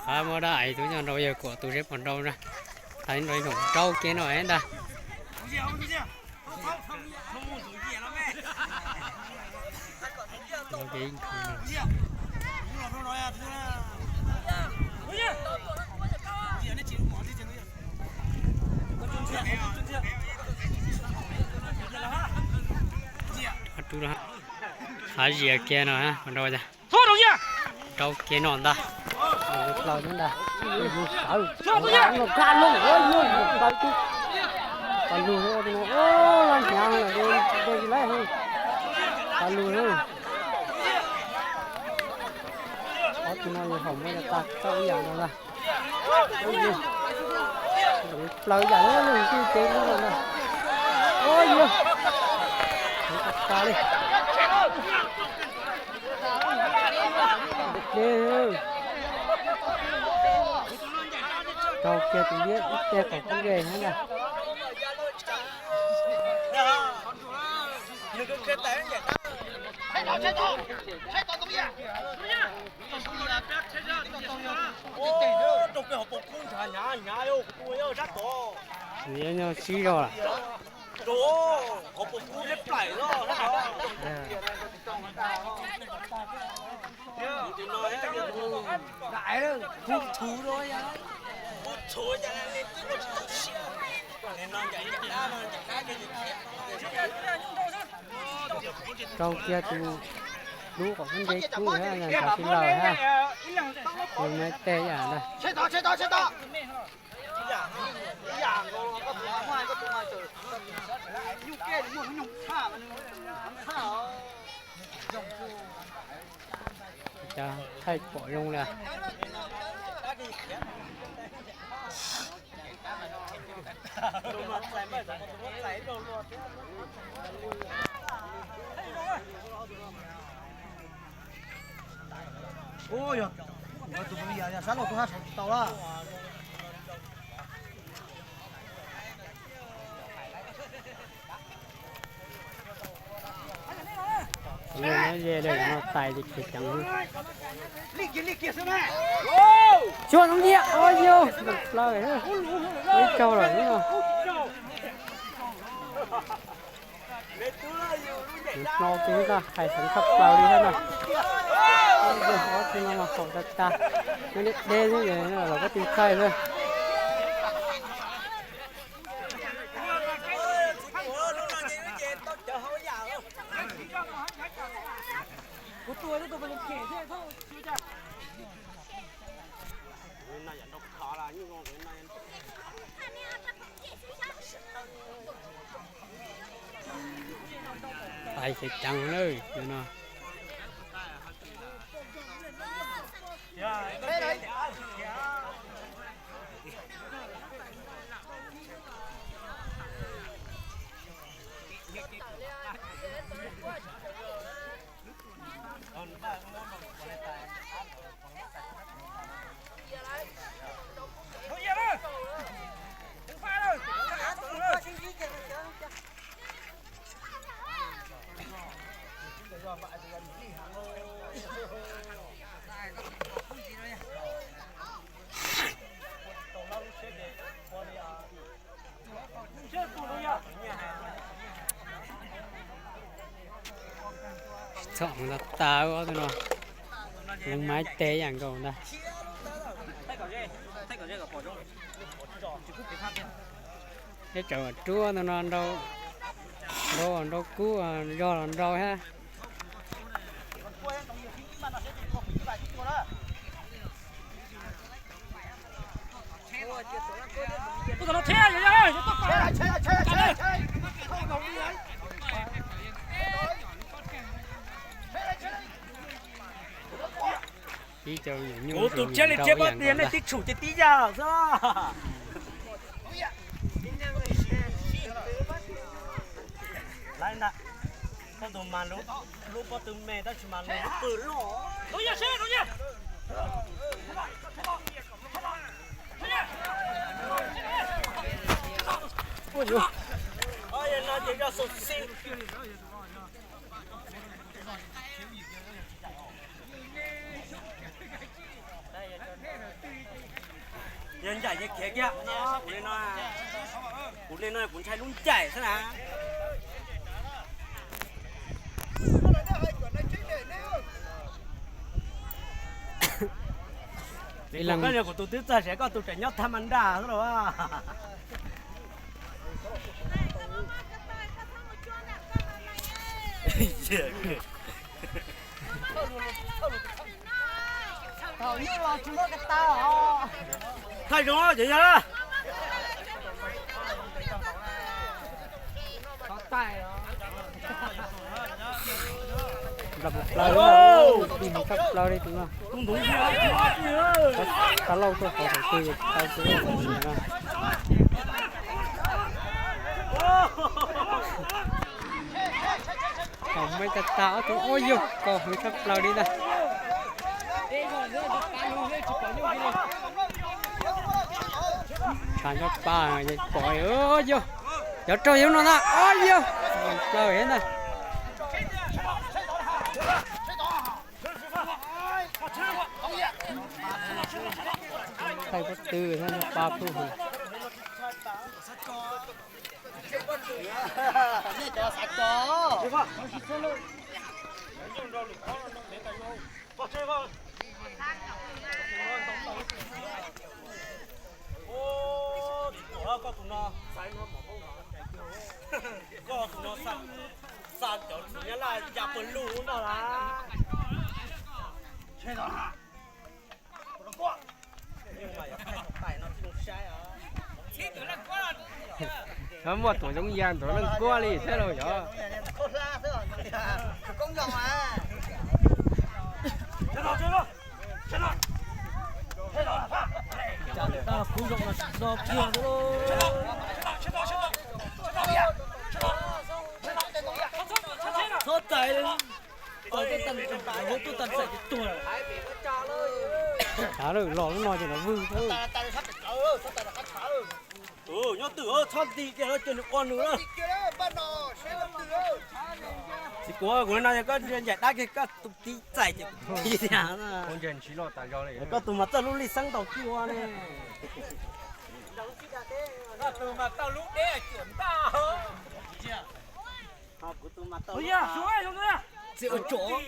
Qhov muab dab ais tub nyob nrau yawg kuam tus seb puas nrau na. Thaum nrau ib khoom rau kiag no ntag. Qhov rub no, qhov zias kiag no, rau kiag no ntag. Plaws ntag, sawv, no kab loj, plaws tib, pas lug, laj hnyav, de tsis laib, pas lug. Ob tug no yog haum muab tas tau ib yam no ntag. Plaws yam li tib teb lub no ntag. Ua yog tas tas li. Rau kiag tus liab ib teg kom kub ze thiab ntag. Nyob sib zog lawm. Rau kiag tus lub kom kub ze kub thiab, tam sim lawm thiab. Tus me teg yam ntag. Cov thaij pom zoo li. Ua yog tus yam sab laug tus haj saum tsis tau lawm. Tus no ze li no tais ces khiav ceev. Xyuas no ntag, o yog plaws, ib caug lawm no. Nws hno kiag ntag, hais heev tshaj plaws li thiab na. Ob tug no mas haum tas tas, nyob deb deb xwb los koj tus thaij xwb. Tais khiav ceev lawm no. Txhom tas tas ob tug no, lub maib teg yam nkaus ntag. Teb tsawv ruab ntawm no nrau, nrau nrau kub zog los nrau thiab. Ib co nyuam nyuj tus tshiab li tshiab pob tiag nej tib tshum ces tib yam xwb. Lawv ntag, koj tus mas lub pob tw me tab sis mas lub pw loj. No ces yog xu xi. Ncaim ces khiav kiag. Kuv li no, kuv li no kuv ntshai lub ncaim xwb na. Ib leeg kuv tus twb txog seb koj tus tseem nyob tag mas nrag xwb los. Thaij zoo ces yog. Plaws, plaws li tus no. Kav lauj tuaj qhov thaum twg tau tsis na. Thaum me tag tag ob tug ua yog kaus heev tshaj plaws li ntag. Tshav ntsho pa pom yog cov raug yog no ntag, ua yog plaws thiab ntag. Thaij pob tw thiab ntsho pa pub heev. Koj tus no, koj tus no xa cov nyab laj ya pawg lug no lawm. Muaj tuam zoo ya ntawd leej kuab li thiab lauj yog. Txhob txais, tuag lawm, los lub no ces los vwg. Nyob twg txhob nti kiag, los coj nws ua nws na. Txiv kuv, kuv no yog koj ncaim dab kiag koj tus tib txais ces kuv tib tiag. Koj tus mas txawj lub lij xeeb tau kij ua ne. Koj tus mas tau lub deb cuam ntaj. Txiv ua tsov,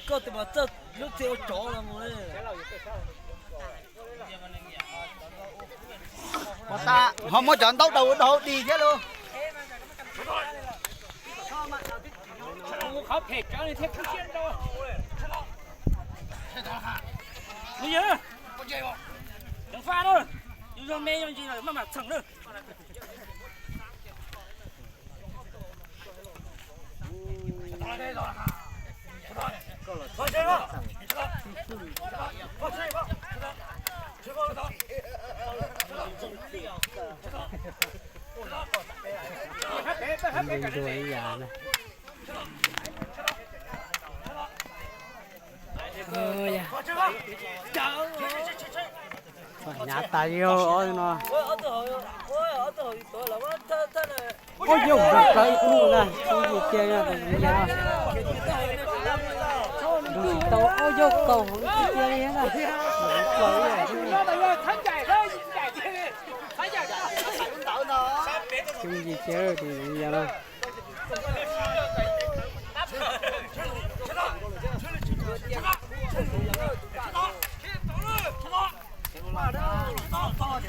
koj tus mas txawj lub txiv ua tsov los mus. Ho muab cov ntaub daus ua dau dig thiab lauj. Qhov phem tsawv li thiab kub siab rau. Yog, ceev faj na, yus yog me yog ntsis maj mam txheem na. Ntua ib yam na. Hnyav tas li ob no. Ua yog nrog plawv ib tug na, ib tug cia no, tus ntawd no. Nrog tsis tau, ua yog kaus hauv ib tug cia li na. Plawv ib yam. Xyoo yim cia tus ntawd no.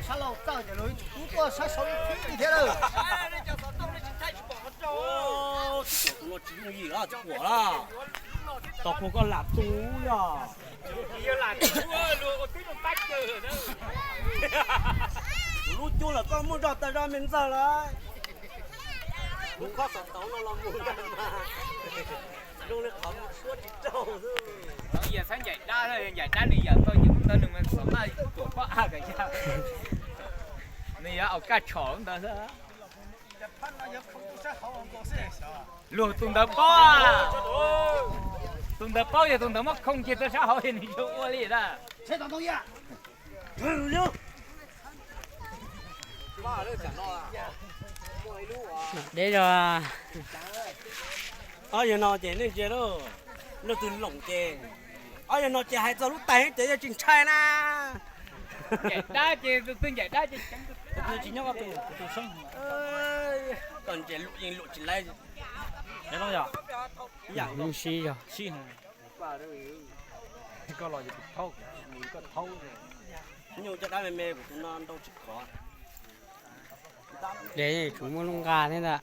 Sab laug txawj ces luag tsis pub tuaj sab saud ib txhis li thiab lawm. Tus no tsis yooj yim los tsis pom lawm. Tos kuv koj lam tu yog. Tus lub cub los koj muaj zog tas zog me ntxawg lawm. Kuv khob xov toov no los mus ntag mas zoo li qhov mus suab tsis raug xwb. Yawg txhob ncaim dab, ncaim dab nws yawm tau yus ntawd nws mas xov maj tuam pob ab kas ya. Nws yuav au kaj tshom ntawd xwb. Luag tus ntawd paub, tus ntawd paub yog tus ntawd muab khoo kiag rau sab hauv nws yuav ua li ntag. Deb zog. Ob yawg no ces nej ntsia lauj, leej twg loom ces, ob yawg no ces hais txog lub tais ces yog tsis ntshai na. Ncaim dab ces tus twg ncaim dab ces ceev tus twg. Tsis nyob tus tus seeb. Koj ncaim luam yeej luam tsis laib. Yog, yog. Ib yam sib. Koj los yog tus thaub, koj thaub. Nyuj coj dab me me kuv tus no nrau tsis khov. Dej tsuas muaj lub nqa thiab ntag.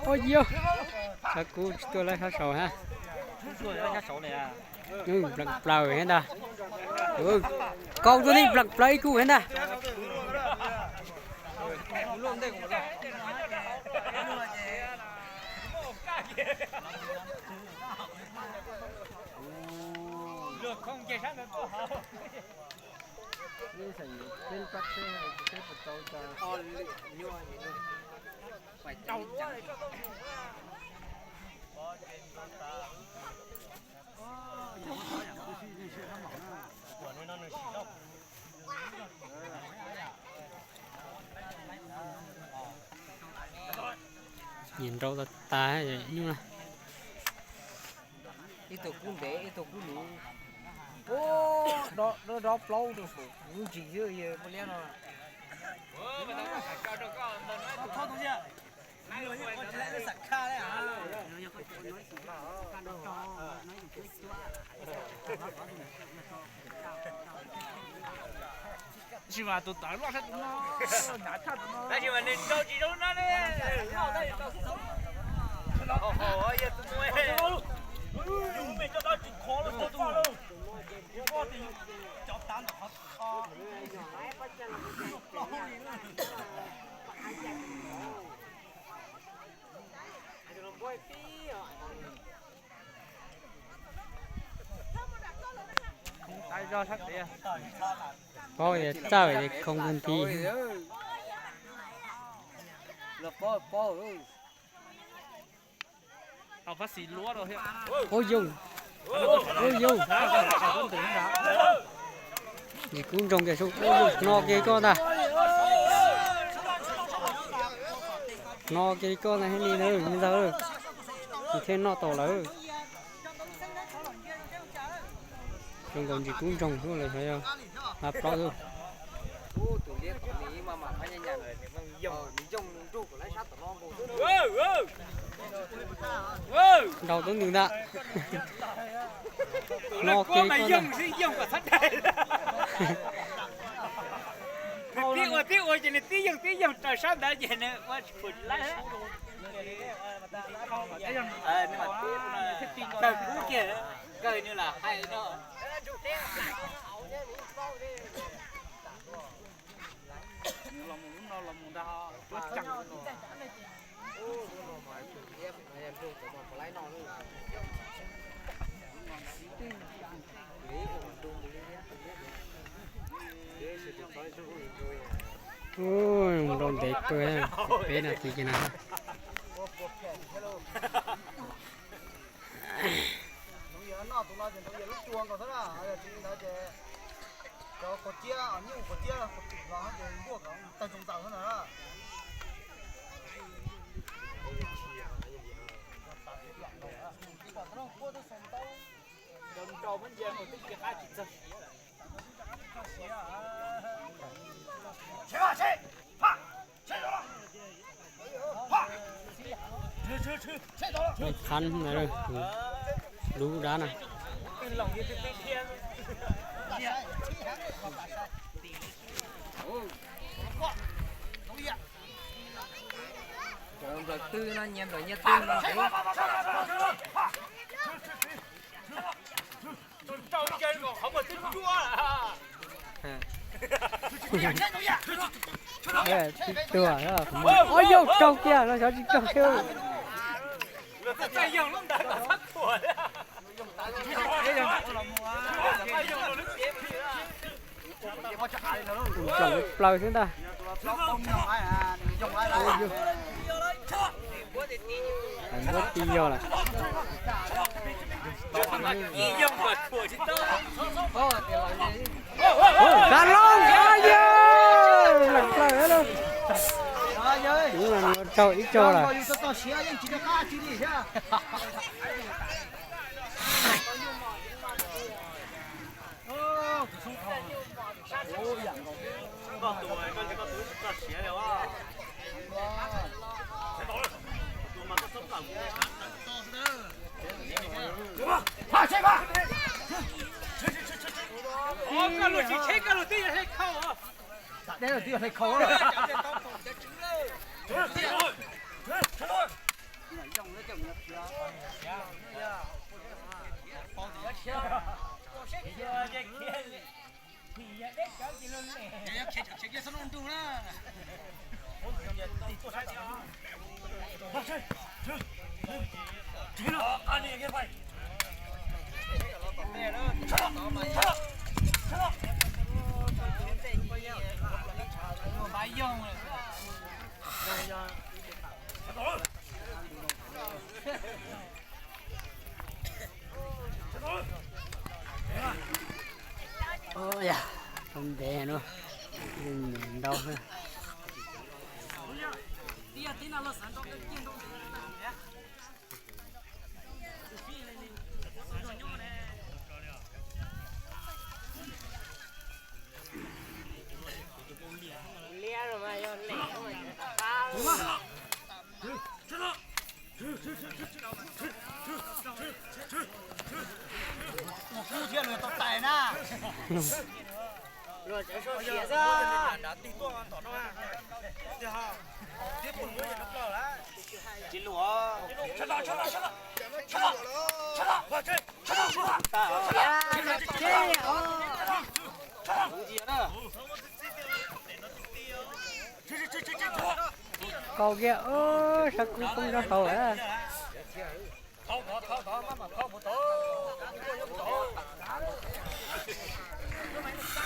Ua yog, sab kub tsis tuaj laib sab saud hab. Plees plaws thiab ntag. Kaub tuaj tib plees plaws ib kub thiab ntag. Nyiam nrau tas tas nyuj na. Ib tug kub ntev ib tug kub luv. Dob plaub rau saum kuv ntsis xwb muaj liab no. Tab sis mas tus tawv loj sab tus no, tab sis mas nws nrau tsis zoo no ne. Yog tus me coj dab tsis khov los coj lauj, cov tav ntawm qhov Paub tias txawj ces khoo kawg nthi. Ua yog, ua yog. Ntsis kub ntsoog kiag sub, ua yog, no kiag koj ntag. No kiag koj ntag thiab li ntawd, me ntag. Nws thiaj noj tau lawm. Zoo nkaus ntsis kub ntsoog xwb los xyov yog hab plaub xwb. Nrau tub ntws ntag. No kiag koj ntag. Tib ua tib ua ces nws tib yoog tib yoog raws sab ntawd ces nws ua tsis pum tsis laib. Kawg kub kiag, kawg nws lam hais no. Ua nrau ntev kawg, peb nas this ces na. Cov quav ciab, nyuj quav ciab los ces npuaj kom tawg ntxoov ntxaws xwb na. Qhab na, lub dab na. Nplawm twg no nyias nplawm nyias twg no. Ua yog, raug kiag no xyov tsis raug thiab. Ntsoog plaws xwb ntag. Muab ti yog lawm. Kav loo, yog lees plaws lawm. Ua tsaug ib tsaug lawm. Koj lus tsis cheb koj lus twb yog hle khau. Deb lawm twb yog hle khau. Ua, ntev no, ntau. Mus kub thiab nws tau tais na. Luag tseem soj sia xwb. Kaus kiag, sab kub poob rau hauv lawm.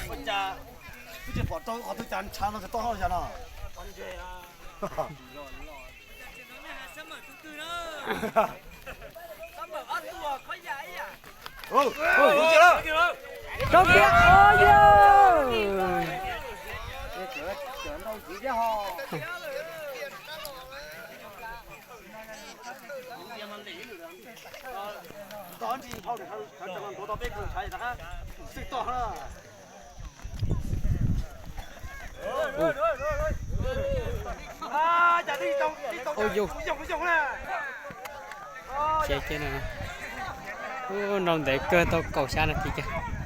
Twb tsis pom rau qhov twg cas ntshav no tsis tau hauj yas no. Rau kiag, o yog. Tau ntsis phau ntuav tau peb kaus ntshav xwb toj na. Ua yus. Ces nrau ntev kawg tau kaum xya nas this kiag.